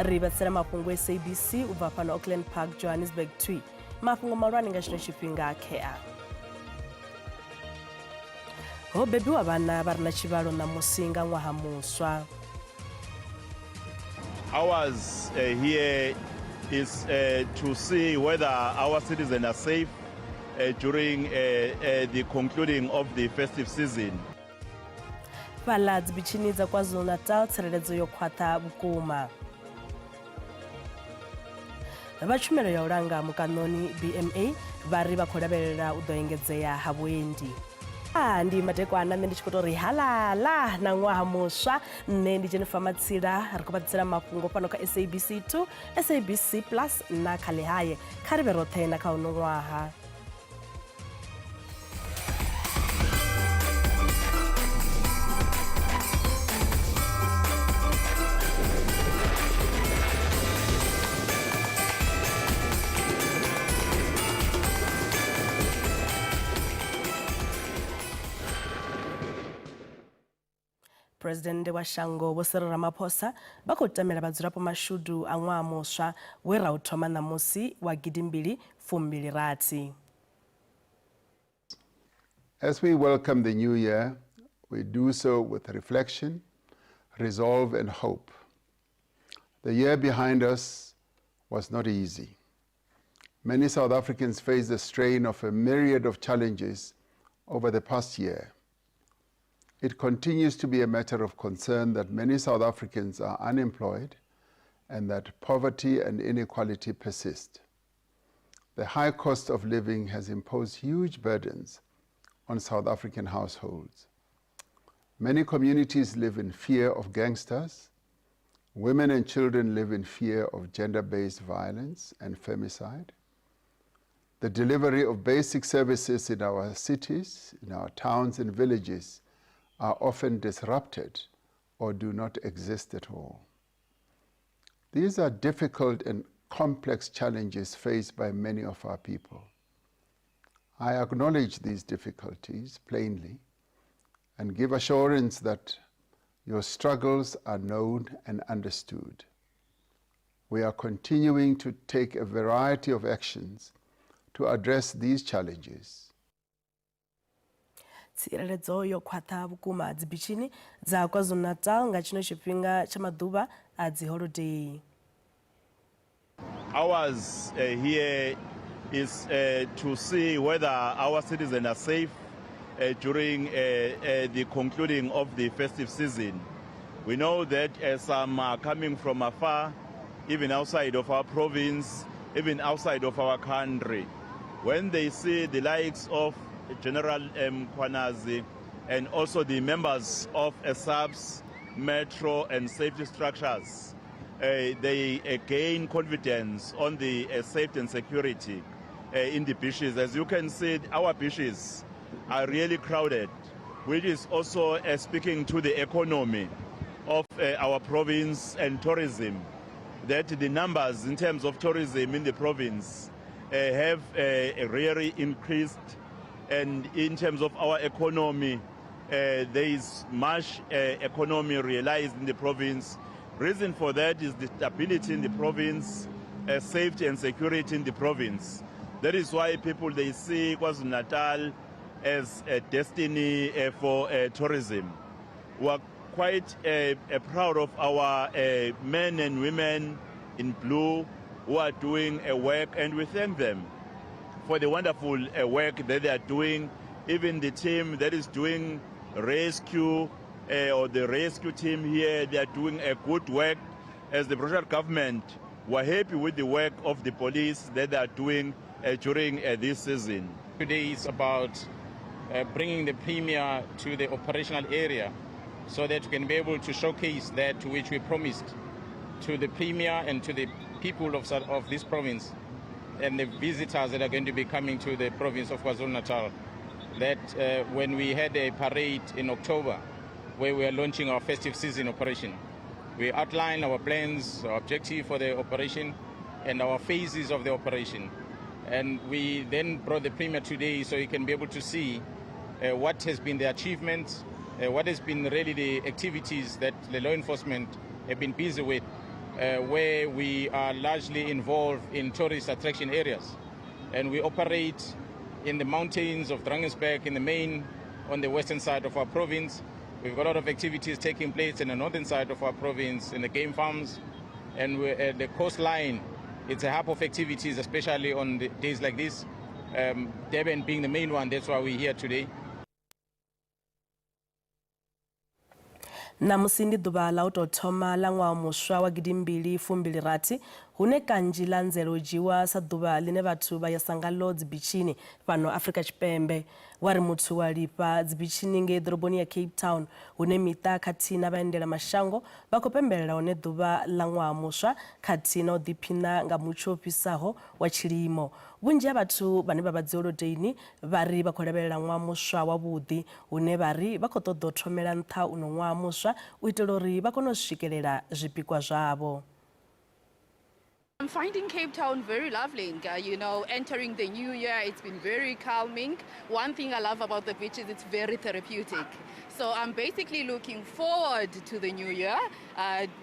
Ri vhatsela mafhungo SABC u bva fhano Auckland Park, Johannesburg 2. Mafhungo mahulwane nga tshino tshifhinga khea. Ho bebiwa vhana vha re na tshivhalo ṋamusi nga ṅwaha muswa. Ours here is to see whether our citizens are safe during the concluding of the festive season. Fhaḽa dzibitshini dza KwaZulu-Natal tsireledzo yo khwaṱha vhukuma. Vha tshumelo ya u langa mukanoni BMA vha ri vha khou lavhelela u ḓo engedzea ha vhuendi. Ah, ndi madekwana nṋe ndi tshi khou tou ri halala na ṅwaha muswa. Nṋe ndi Jennifer Matsila, ri khou vha ḓisela mafhungo fhano kha SABC 2, SABC Plus na kha Ḽihae. Kha ri vhe roṱhe na kha uno ṅwaha. Phuresidennde wa shango Vho Cyril Ramaphosa vha khou tamela vhadzulapo mashudu a ṅwaha muswa we ra u thoma ṋamusi wa gidimbili fumbili rathi. As we welcome the new year, we do so with reflection, resolve and hope. The year behind us was not easy. Many South Africans faced the strain of a myriad of challenges over the past year. It continues to be a matter of concern that many South Africans are unemployed and that poverty and inequality persist. The high cost of living has imposed huge burdens on South African households. Many communities live in fear of gangsters. Women and children live in fear of gender-based violence and femicide. The delivery of basic services in our cities, in our towns and villages are often disrupted or do not exist at all. These are difficult and complex challenges faced by many of our people. I acknowledge these difficulties plainly and give assurance that your struggles are known and understood. We are continuing to take a variety of actions to address these challenges. Tsireledzo yo khwaṱha vhukuma dzibitshini dza KwaZulu-Natal nga tshino tshifhinga tsha maḓuvha a dziholodei. Ours here is to see whether our citizens are safe during the concluding of the festive season. We know that some are coming from afar, even outside of our province, even outside of our country. When they see the likes of General Mkhwanazi and also the members of SAPS, Metro and safety structures, they gain confidence on the safety and security in the beaches. As you can see, our beaches are really crowded, which is also speaking to the economy of our province and tourism, that the numbers in terms of tourism in the province have really increased. And in terms of our economy, there is much economy realized in the province. Reason for that is the stability in the province, safety and security in the province. That is why people, they see KwaZulu-Natal as a destiny for tourism. We are quite proud of our men and women in blue who are doing a work, and we thank them for the wonderful work that they are doing. Even the team that is doing rescue, or the rescue team here, they are doing a good work. As the provincial government, we're happy with the work of the police that they are doing during this season. Today is about bringing the Premier to the operational area so that we can be able to showcase that which we promised to the Premier and to the people of this province and the visitors that are going to be coming to the province of KwaZulu-Natal, that when we had a parade in October where we are launching our festive season operation, we outlined our plans, our objective for the operation, and our phases of the operation. And we then brought the Premier today so he can be able to see what has been the achievements, what has been really the activities that the law enforcement have been busy with where we are largely involved in tourist attraction areas. And we operate in the mountains of Drakensberg, in the main, on the western side of our province. We've got a lot of activities taking place in the northern side of our province, in the game farms, and the coastline. It's a hub of activities, especially on the days like this. Durban being the main one, that's why we're here today. Ṋamusi ndi ḓuvha ḽa u tou thoma ḽa ṅwaha muswa wa 2026 hune kanzhi ḽa anzela u dzhiwa sa ḓuvha ḽine vhathu vha yesa ngaḽo dzibitshini fhano Afrika Tshipembe. Wa ri muthu wa lifha dzibitshini ngei ḓoroboni ya Cape Town hune miṱa khathihi na vhaendela mashango vha khou pembelela hone ḓuvha ḽa ṅwaha muswa khathihi na u ḓiphina nga mutsho u fhisaho wa tshilimo. Vhunzhi ha vhathu vhane vha vha dziholodeini vha ri vha khou lavhelela ṅwaha muswa wavhuḓi hune vha ri vha khou ṱoḓa u thomela nṱha uno ṅwaha muswa u itela uri vha kone u swikelela zwipikwa zwavho. I'm finding Cape Town very lovely. Entering the new year, it's been very calming. One thing I love about the beach is it's very therapeutic. So I'm basically looking forward to the new year,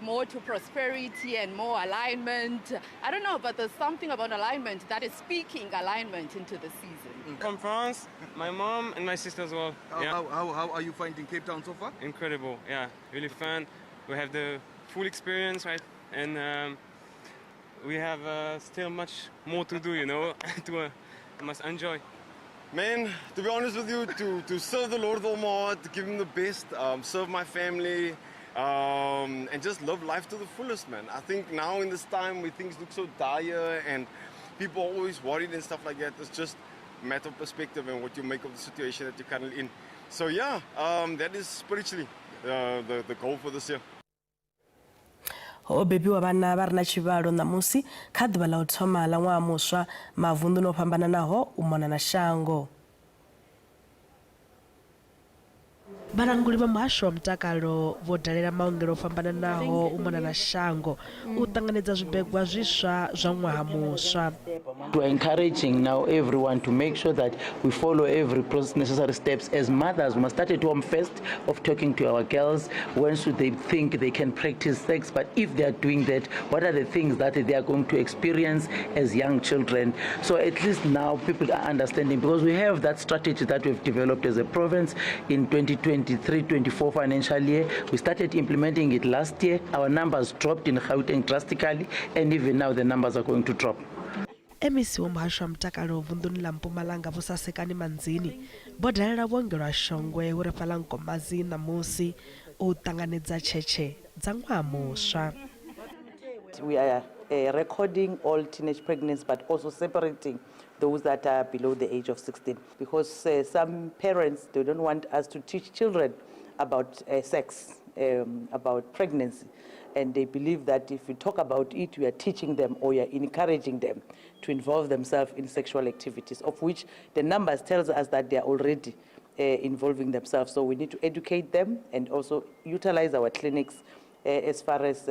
more to prosperity and more alignment. I don't know, but there's something about alignment that is speaking alignment into the season. From France, my mom and my sister as well. How, Yeah. how are you finding Cape Town so far? Incredible, yeah, really fun. We have the full experience, right? And we have still much more to do, to must enjoy. Man, to be honest with you, to serve the Lord with all my heart, to give him the best, serve my family, and just live life to the fullest, man. I think now in this time where things look so dire and people are always worried, it's just a matter of perspective and what you make of the situation that you're currently in. That is spiritually the goal for this year. Ho bebiwa vhana vha re na tshivhalo ṋamusi kha ḓuvha ḽa u thoma ḽa ṅwaha muswa mavunḓuni o fhambananaho u mona na shango. Vhalanguli vha muhasho wa mutakalo vho dalela maongelo o fhambananaho u mona na shango u ṱanganedza zwibegwa zwiswa zwa ṅwaha muswa. We are encouraging now everyone to make sure that we follow every necessary steps. As mothers, we must start at home first of talking to our girls. When should they think they can practice sex? But if they are doing that, what are the things that they are going to experience as young children? So at least now people are understanding, because we have that strategy that we've developed as a province in 2023-24 financial year. We started implementing it last year. Our numbers dropped in Gauteng drastically, and even now the numbers are going to drop. MEC wa muhasho wa mutakalo vunḓuni ḽa Mpumalanga Vho Sasekani Manzini vho dalela vhuongelo ha Shongwe hu re fhaḽa Nkomazi ṋamusi u ṱanganedza tshetshe dza ṅwaha muswa. We are recording all teenage pregnancies, but also separating those that are below the age of 16, because some parents, they don't want us to teach children about sex, about pregnancy. And they believe that if you talk about it, you are teaching them or you are encouraging them to involve themselves in sexual activities, of which the numbers tells us that they are already involving themselves. So we need to educate them and also utilize our clinics as far as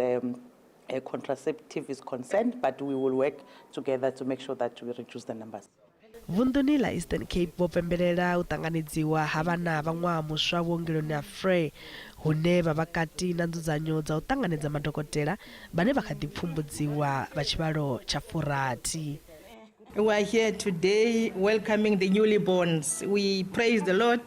contraceptive is concerned, but we will work together to make sure that we reduce the numbers. Vunḓuni ḽa Eastern Cape vho pembelela u ṱanganedziwa ha vhana vha ṅwaha muswa vhuongeloni ha Frere, hune vha vha kati na nzudzanyo dza u ṱanganedza madokotela vhane vha kha ḓi pfumbudziwa vha tshivhalo tsha 60. We are here today welcoming the newly borns. We praise the Lord.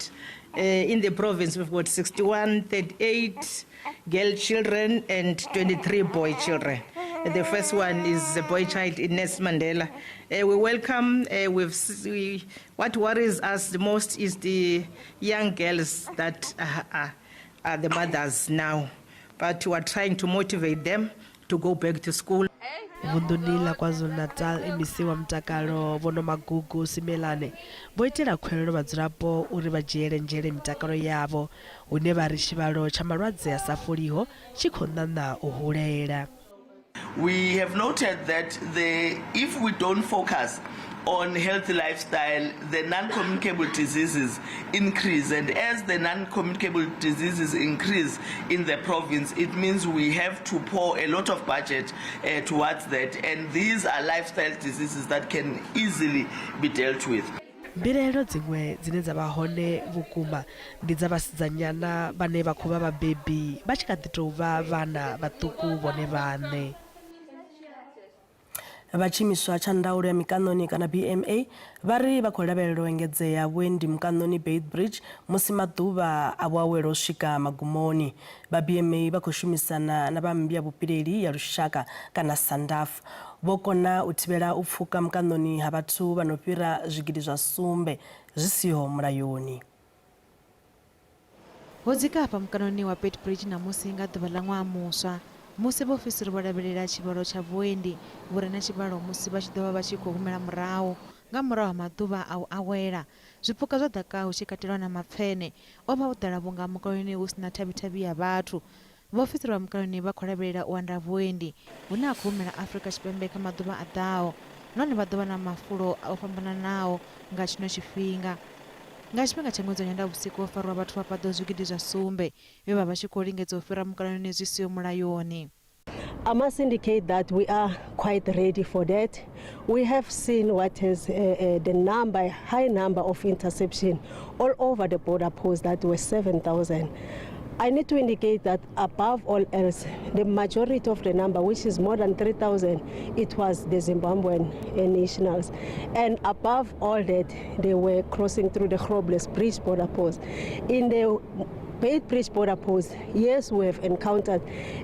In the province, we've got 61, 38 girl children and 23 boy children. The first one is a boy child, Ines Mandela. We welcome, we've, we, what worries us the most is the young girls that are the mothers now. But we are trying to motivate them to go back to school. Vunḓuni ḽa KwaZulu-Natal, MEC wa mutakalo Vho Nomagugu Simelane vho itela khuwelelo vhadzulapo uri vha dzhiele nzhele mitakalo yavho, hune vha ri tshivhalo tsha malwadze a sa fholiho tshi khou ṋaṋa u hulela. We have noted that if we don't focus on healthy lifestyle, the non-communicable diseases increase, and as the non-communicable diseases increase in the province, it means we have to pour a lot of budget towards that, and these are lifestyle diseases that can easily be dealt with. Mbilaelo dziṅwe dzine dza vha hone vhukuma ndi dza vhasidzanyana vhane vha khou vha vhabebi vha tshi kha ḓi tou vha vhana vhaṱuku vhone vhaṋe. Vha tshiimiswa tsha ndaulo ya mikaṋoni kana BMA vha ri vha khou lavhelela u engedzea vhuendi mukaṋoni Beitbridge musi maḓuvha a vhuawelo o swika magumoni. Vha BMA vha khou shumisana na vha mmbi ya vhupileli ya lushaka kana SANDAF. Vho kona u thivhela u pfuka mukaṋoni ha vhathu vha no fhira zwigidi zwa sumbe zwi siho mulayoni. Ho dzika hafha mukanoni wa Beitbridge ṋamusi nga ḓuvha ḽa ṅwaha muswa, musi vhaofisiri vho lavhelela tshivhalo tsha vhuendi vhu re na tshivhalo musi vha tshi ḓo vha vha tshi khou humela murahu nga murahu ha maḓuvha a u awela. Zwipuka zwa ḓaka hu tshi katelwa na mapfeṋe o vha o ḓala vhunga mukanoni hu si na thavhi-thavhi ya vhathu. Vhaofisiri vha mukaloni vha khou lavhelela u anda ha vhuendi hune ha khou humela Afrika Tshipembe kha maḓuvha a ḓaho nahone vha ḓo vha na mafulo o fhambananaho nga tshino tshifhinga. Nga tshifhinga tsha ṅwedzi wa Nyendavhusiku ho farwa vhathu vha paḓaho zwigidi zwa sumbe vhe vha vha tshi khou lingedza u fhira mukaloni zwi siho mulayoni. I must indicate that we are quite ready for that. We have seen what is the number, high number of interception all over the border posts that were 7,000. I need to indicate that above all else, the majority of the number, which is more than 3,000, it was the Zimbabwean nationals. And above all that, they were crossing through the Groblersbrug Bridge border post. In the Beitbridge border post, yes, we have encountered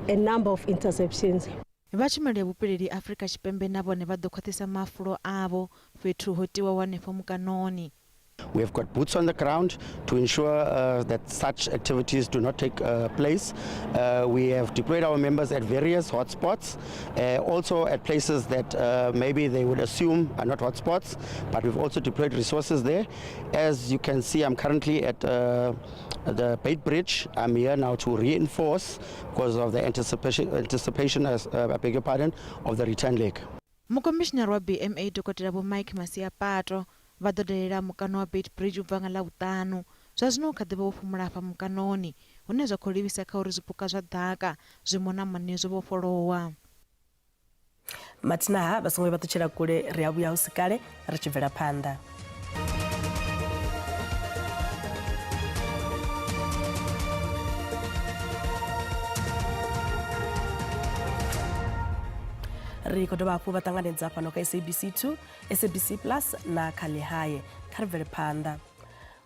a number of interceptions. Vha tshumelo ya vhupileli Afrika Tshipembe na vhone vha ḓo khwaṱhisa mafulo avho fhethu ho tiwaho hanefho mukanoni. We have got boots on the ground to ensure that such activities do not take place. We have deployed our members at various hotspots, also at places that maybe they would assume are not hotspots, but we've also deployed resources there. As you can see, I'm currently at the Beitbridge. I'm here now to reinforce because of the anticipation, as, I beg your pardon, of the return leg. Mukomishinara wa BMA Dokotela Vho Mike Masiapato vha ḓo dalela mukano wa Beitbridge u bva nga Ḽavhuṱanu. Zwa zwino hu kha ḓi vha ho fhumula afha mukanoni, hune zwa khou livhisa kha uri zwipuka zwa ḓaka zwi mona-mone zwo vhofholowa. Mathina ha vha songo vha ṱutshela kule ri a vhuya hu si kale ri tshi bvela phanḓa. Ri khou dovha hafhu vha ṱanganedza fhano kha SABC 2, SABC Plus na kha Ḽihae. Kha ri bvele phanḓa.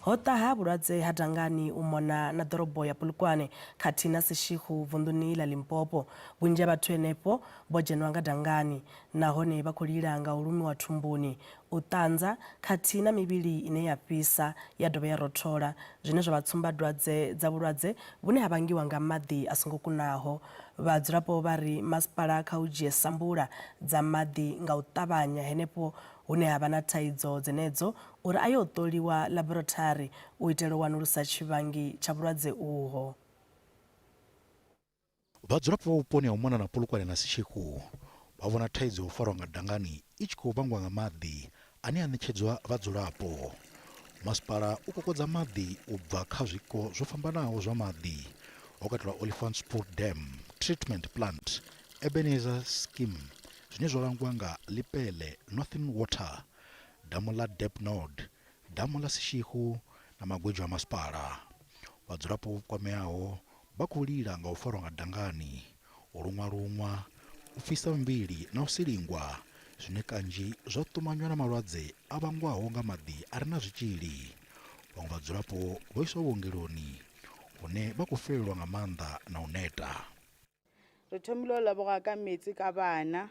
Ho ṱaha vhulwadze ha dangani u mona na ḓorobo ya Polokwane khathihi na Seshego vunḓuni ḽa Limpopo. Vhunzhi ha vhathu henefho vho dzhenwa nga dangani nahone vha khou lila nga u lumiwa thumbuni, u ṱanza khathihi na mivhili ine ya fhisa ya dovha ya rothola, zwine zwa vha tsumbadwadze dza vhulwadze vhune ha vhangiwa nga maḓi a songo kunaho. Vhadzulapo vha ri masipala kha u dzhie sambula dza maḓi nga u ṱavhanya henefho hune ha vha na thaidzo dzenedzo uri a ye u ṱoliwa ḽaborothari u itela u wanulusa tshivhangi tsha vhulwadze uho. Vhadzulapo vha vhuponi ha u mona na Polokwane na Seshego vha vhona thaidzo ya u farwa nga dangani i tshi khou vhangwa nga maḓi ane a ṋetshedzwa vhadzulapo. Masipala u kokodza maḓi u bva kha zwiko zwo fhambanaho zwa maḓi, ho katelwa Olifantspoort Dam Treatment Plant, Ebenezer Scheme zwine zwa langwa nga Lepelle Northern Water, damu ḽa Dep Nord, damu ḽa Seshego na magwedzho a masipala. Vhadzulapo vho kwameaho vha khou lila nga u farwa nga dangani, u luṅwa-luṅwa, u fhisa muvhili na u silingwa, zwine kanzhi zwa ṱumanywa na malwadze a vhangwaho nga maḓi a re na zwitzhili. Vhaṅwe vhadzulapo vho iswa vhuongeloni hune vha khou xelelwa nga maanḓa na u neta. Re thomile go leboga ka meetse ka bana.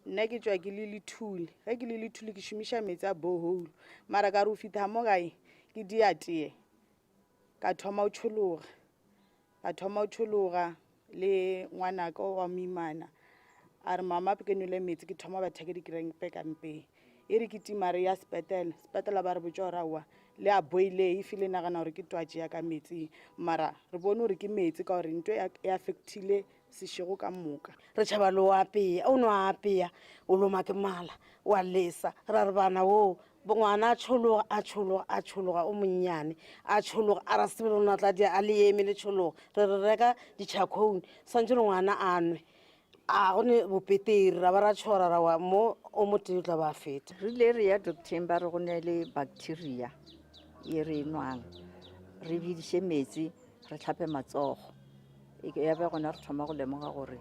Nna ke tšwa ke le Lethule. Ge ke le Lethule ke šomiša meetse a borehole. Mara ka re o fihla mo gae ke dia tee ka thoma go tšhologa. Ka thoma go tšhologa le ngwanaka wa moimana a re mama ke nwele meetse ke thoma batha ke dikrempe ka mpeng. E re ke tima re ya sepetlele. Sepetlele ba re botša gore aowa le a boile if le nagana gore ke twatši ya ka meetseng. Mara re bone gore ke meetse ka gore nto e affectile Seshego ka moka. Re tšhaba le o apea, o no apea, o loma ke mala, wa lesa. Ra re bana wo, ngwana a tšhologa, a tšhologa, a tšhologa, o monnyane, a tšhologa, a ra se tsebe le gore na tla dia, a le eme le tšhologa. Re re reka di-charcoal, swantše gore ngwana a nwe. A go ne bopeteri, ra ba ra tšhora ra wa mo o motee o tla ba a feta. Re ile re ya docteng ba re go ne le bacteria ye re e nwang, re bidiše metsi re hlape matsogo. Ya be gona re thoma go lemoga gore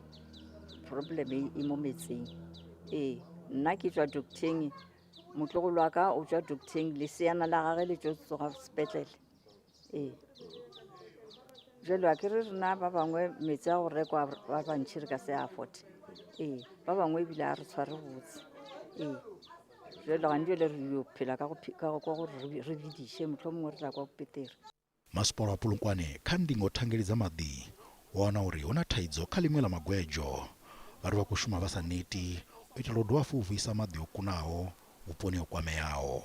problem e mo metseng. Ee, Nna ke tšwa docteng, motlogolo wa ka o tšwa docteng, leseana la gage le tšo tsoga sepetlele. Ee. Jalo a ke re rena ba bangwe metsi a go rekwa ba bantšhi re ka se afford. Ee, ba bangwe ebile a re tshware botse. Ee. Jalo gane jale re yo phela ka go kwa gore re bidiše motlho mongwe re tla kwa petere. Masipala wa Polokwane kha ndingo thangeli dza maḓi wo wana uri hu na thaidzo kha ḽiṅwe ḽa magwedzho. Vha ri vha khou shuma vha sa neti u itela u dovha hafhu u vhuisa maḓi o kunaho vhuponi ho kwameaho.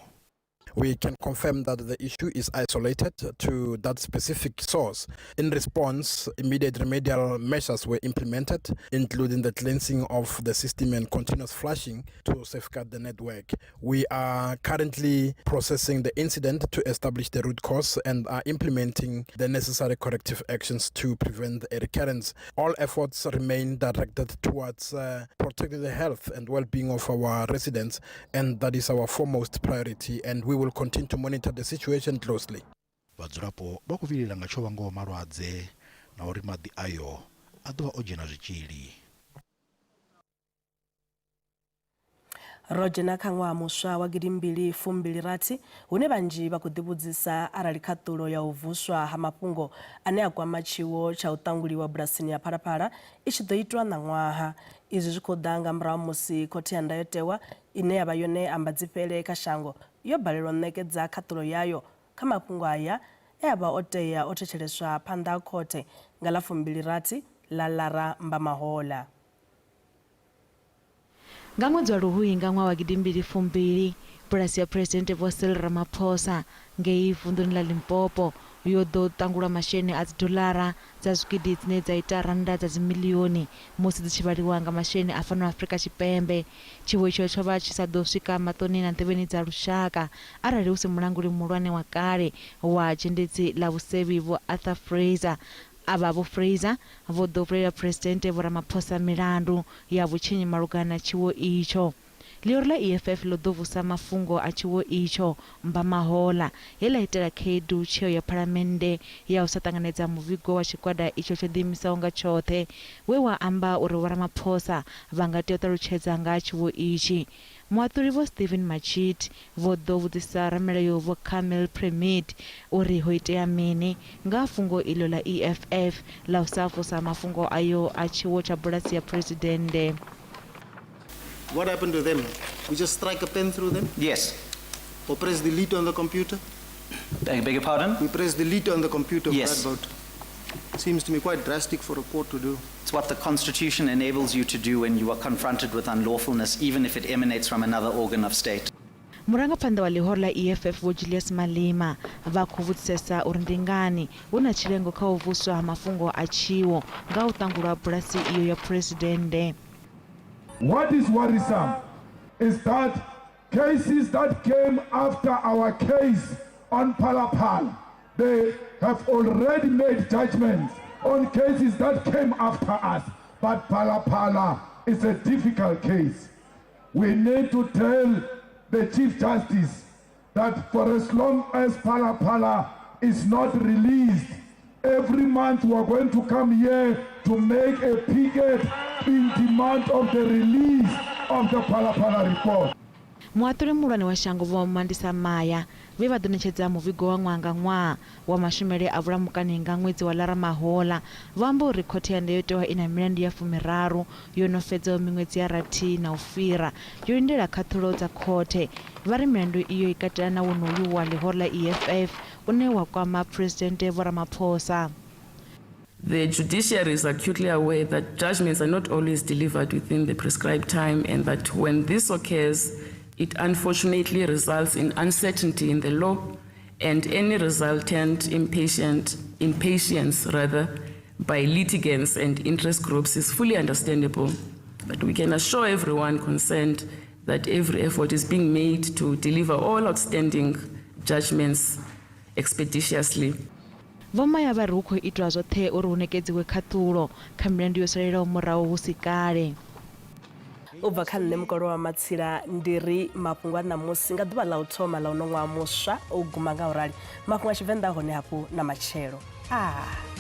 We can confirm that the issue is isolated to that specific source. In response, immediate remedial measures were implemented, including the cleansing of the system and continuous flushing to safeguard the network. We are currently processing the incident to establish the root cause and are implementing the necessary corrective actions to prevent a recurrence. All efforts remain directed towards protecting the health and well-being of our residents, and that is our foremost priority, and we will continue to monitor the situation closely. Vhadzulapo vha khou vhilaela nga tsho vhangwaho malwadze na uri maḓi ayo a ḓo vha o dzhena zwitzhili. Ro dzhena kha ṅwaha muswa wa gidimbili fumbili rathi hune vhanzhi vha khou ḓivhudzisa arali khaṱulo ya u vuswa ha mafhungo ane a kwama tshiwo tsha u ṱanguliwa bulasini ya Phalaphala i tshi ḓo itwa ṋaṅwaha. Izwi zwi khou ḓa nga murahu ha musi Khothe ya Ndayotewa ine ya vha yone ambadzifhele kha shango yo balelwa u ṋekedza khaṱulo yayo kha mafhungo aya e a vha o tea o thetsheleswa phanḓa ha khothe nga ḽa 26 ḽa Lara Mbamahola. Nga ṅwedzi wa Luhuhi nga ṅwaha wa gidimbili fumbili, bulasi ya Phresidennde Vho Cyril Ramaphosa ngei vunḓuni ḽa Limpopo yo ḓo ṱangulwa masheleni a dzidoḽara dza zwigidi dzine dza ita rannda dza dzimiḽioni musi dzi tshi vhaliwa nga masheleni a fhano Afrika Tshipembe. Tshiwo itsho tsho vha tshi sa ḓo swika maṱoni na nḓevheni dza lushaka arali hu si mulanguli muhulwane wa kale wa dzhendedzi ḽa vhusevhi Vho Arthur Fraser. Avha Vho Fraser vho ḓo vulela Phresidennde Vho Ramaphosa milandu ya vhutshinyi malugana na tshiwo itsho. Ḽihoro ḽa EFF ḽo ḓo vusa mafhungo a tshiwo itsho Mbamahola, he ḽa itela khaedu tsheo ya Phalamennde ya u sa ṱanganedza muvhigo wa tshigwada itsho tsho ḓiimisaho nga tshoṱhe we wa amba uri Vho Ramaphosa vha nga tea u ṱalutshedza nga ha tshiwo itshi. Muhaṱuli Vho Steven Majiedt vho ḓo vhudzisa ramilayo Vho Kamil Premid uri ho itea mini nga ha fhungo iḽo ḽa EFF ḽa u sa vusa mafhungo ayo a tshiwo tsha bulasi ya Phresidennde. What happened to them? We just strike a pen through them? Yes. Or press delete on the computer? I beg your pardon? We press delete on the computer yes. for that vote. Seems to me quite drastic for a court to do. It's what the Constitution enables you to do when you are confronted with unlawfulness, even if it emanates from another organ of state. Murangaphanḓa wa ḽihoro ḽa EFF Vho Julius Malema vha khou vhudzisesa uri ndi ngani hu na tshilengo kha u vuswa ha mafhungo a tshiwo nga u ṱangulwa ha bulasi iyo ya Phresidennde. What is worrisome is that cases that came after our case on Phala Phala, they have already made judgments on cases that came after us. But Phala Phala is a difficult case. We need to tell the Chief Justice that for as long as Phala Phala is not released, every month we are going to come here to make a picket in demand of the release of the Phala Phala report. Muhaṱuli muhulwane wa shango Vho Mandisa Maya vhe vha ḓo ṋetshedza muvhigo wa ṅwaha nga ṅwaha wa mashumele a vhulamukani nga ṅwedzi wa Lara mahoḽa vho amba uri khothe ya ndayotewa i na milandu ya 30 yo no fhedzaho miṅwedzi ya rathi na u fhira yo lindela khaṱhulo dza khothe. Vha ri milandu iyo i katela na wonoyu wa ḽihoro ḽa EFF une wa kwama Phresidennde Vho Ramaphosa. The judiciary is acutely aware that judgments are not always delivered within the prescribed time, and that when this occurs, it unfortunately results in uncertainty in the law and any resultant impatience rather, by litigants and interest groups is fully understandable. But we can assure everyone concerned that every effort is being made to deliver all outstanding judgments expeditiously. Vho Maya vha ri hu khou itwa zwoṱhe uri hu ṋekedziwe khaṱhulo kha milandu yo salelaho murahu hu si kale. U bva kha nṋe Mukolo wa Matsila ndi ri mafhungo a ṋamusi nga ḓuvha ḽa u thoma ḽa uno ṅwaha muswa o guma nga u rali. Mafhungo a Tshivenḓa hone hafhu na matshelo. Ah.